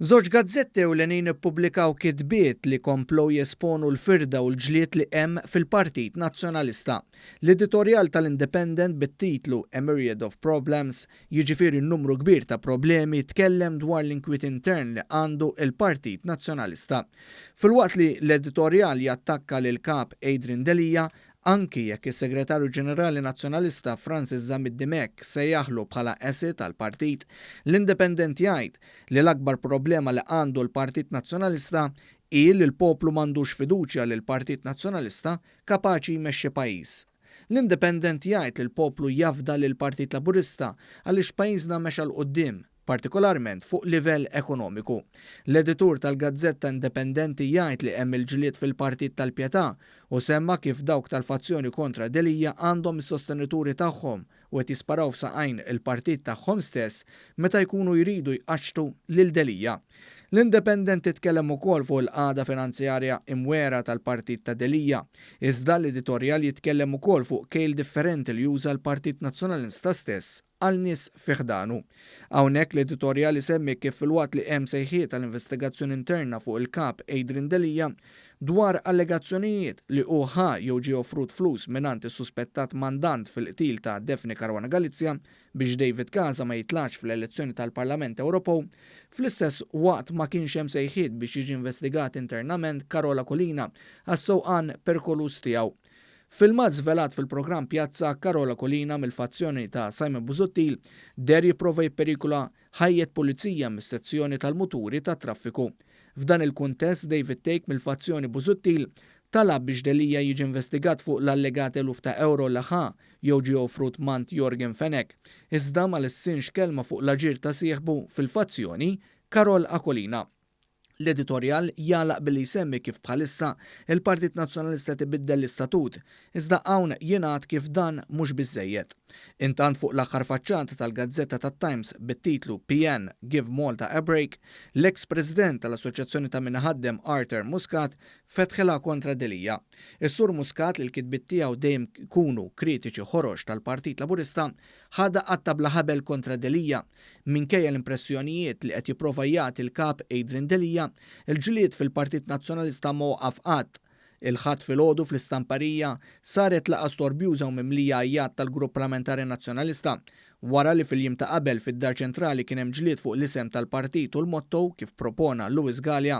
Żewġ gazzetti ewlenin ippubblikaw kitbiet li komplew jesponu l-firda u l-ġlied li hemm fil-Partit Nazzjonalista. L-editorjal tal-Independent bit-titlu A Myriad of Problems, jiġifieri numru kbir ta' problemi tkellem dwar l-inkwiet intern li għandu l-Partit Nazzjonalista. Filwaqt li l-editorjal jattakka lill-Kap Adrian Delia, Anki jekk is-Segretarju Ġenerali Nazzjonalista Francis Zammit Dimech sejjaħlu bħala asset għall-partit, l-Independent jgħid li l-akbar problema li għandu l-Partit Nazzjonalista hi li l-poplu m'għandux fiduċja li l-Partit Nazzjonalista kapaċi jmexxi pajjiż. L-Independent jgħid li l-poplu jafda lill-Partit Laburista għaliex pajjiżna mexa 'l quddiem, partikolarment fuq livell ekonomiku. L-editur tal-gazzetta indipendenti jgħid li hemm il-ġlied fil-Partit tal-Pietà u semma kif dawk tal-fazzjoni kontra Delia għandhom is-sostenituri tagħhom u qed jisparaw f'saqajn il-partit tagħhom stess meta jkunu jridu jqaċċtu lil Delia. L-Independent titkellem ukoll fuq il-qagħda finanzjarja imwiegħra tal-partit ta' Delia. Iżda l-editorjal jitkellem ukoll fuq kejl differenti li juża l-Partit Nazzjonalista stess għal nies fi ħdanu. Hawnhekk l-editorjal isemmi kif filwaqt li hemm sejħiet għal investigazzjoni interna fuq il-Kap Adrian Delia dwar allegazzjonijiet li hu ħa jew ġie offrut flus mingħand is-suspettat mandant fil-qtil ta' Daphne Caruana Galizia biex David Casa ma jitlax fl-elezzjoni tal-Parlament Ewropew, fl-istess waqt ma kienx hemm sejħiet biex jiġi investigat internament Karol Aquilina għas-sewqan perkoluż tiegħu. Filmat żvelat fil-programm Pjazza, Karol Aquilina mill-fazzjoni ta' Simon Busuttil deher jipprova jipperikola ħajjet pulizija mis-sezzjoni tal-muturi tat-traffiku. F'dan il-kuntest David Thake mill-fazzjoni Busuttil talab biex Delia jiġi investigat fuq l-allegat eluf ta' ewro li ħa jew ġie offrut m'għand Yorgen Fenech, iżda ma lissinx kelma fuq l-aġir ta' sieħbu fil-fazzjoni Karol Aquilina. L-editorjal jagħlaq billi jsemmi kif bħalissa il-Partit Nazzjonalista qed ibiddel l-istatut, iżda hawn jingħad kif dan mhux biżżejjed. Intant fuq l-aħħar faċċata tal-gazzetta tat-Times bit-titlu PN Give Malta a Break, l-eks President tal-Assoċjazzjoni ta' Min Iħaddem Arthur Muscat fetħilha kontra Delia. Is-Sur Muscat li l-kitbiet tiegħu dejjem ikunu kritiċi ħorox tal-Partit Laburista, ħadha qatta' bla ħabel kontra Delia. Minkejja l-impressjonijiet li qed jipprova jagħti l-Kap Adrian Delia, il-ġlied fil-Partit Nazzjonalista ma waqaf qatt. Il-Ħadd filgħodu fl-Istamparija saret laqgħa storbjuża u mimlija għajjat tal-Grupp Parlamentari Nazzjonalista. Wara li fil-jiem ta' qabel fid-Dar Ċentrali kien hemm ġlied fuq l-isem tal-partit u l-motto kif propona Louis Galea,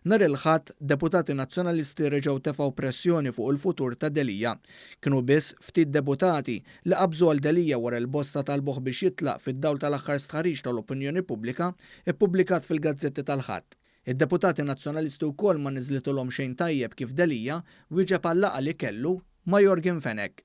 nhar il-Ħadd deputati Nazzjonalisti reġgħu tefgħu pressjoni fuq il-futur ta' Delia. Kienu biss ftit deputati li qabżu għal Delia wara li bosta talbuh biex jitlaq fid-dawl tal-aħħar stħarriġ tal-opinjoni pubblika ppubblikat fil-gazzetti tal-Ħadd. Id-deputati Nazzjonalisti wkoll ma niżlitulhom xejn tajjeb kif Delia wieġeb għal-laqgħa li kellu ma' Yorgen Fenech.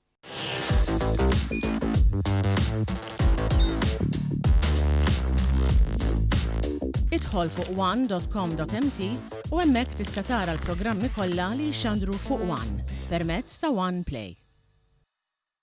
Idħol fuq one.com.mt u hemmhekk tista' tara l-programmi kollha li jixxandru fuq One permezz ta' One Play.